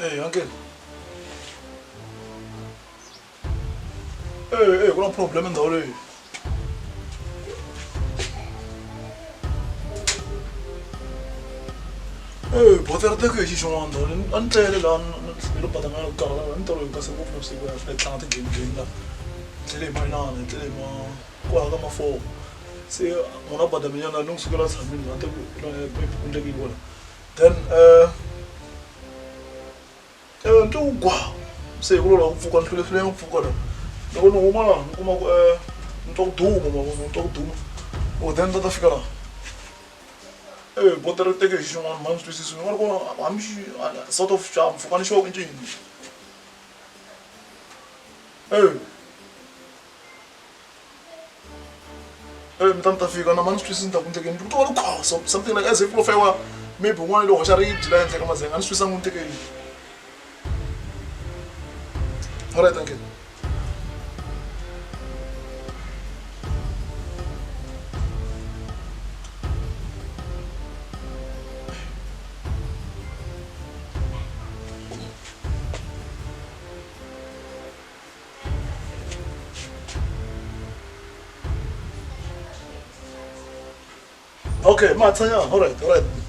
Hey, uncle. Hey, hey, ku na problem ndhawu leyi. Hey, bote ri teke hi xi xin'wana ndhawu leyi. A ni tlele laha ni lo badangana ku karhala ni tolo hi ngase ngopfu navusiku ya hi tlanga ti-game game la. Hi tlele hi manana, hi tlele hi ma kwala ka ma-four. Se n'wana wa badaminyana ni n'wi sukela a tshamile laha te ku maybe ku endleke yini kwala. Then ni twe ku gwa se hi ku lova ku pfuka ni hlwele hlwele ku pfuka la loko ni huma laha ni kuma ku ni twa ku duma ma vona ni twa ku duma oh then ni ta fika laha e bote ri teke hi xin'wana mhani swi twisisi ni nga ri kona hambi xi sort of xihahampfhuka ni sure ku i ncini e mi ta mi ta fika na mani swi twisisi ni ta ku ndlekeni ku twa ku so something like as if ku fayiwa maybe un'wana lo hoxa ribye la henhla ka mazenga a ni swi twisanga ku ndleke yini alright thank you. Okay, Matsanya, all right, all right.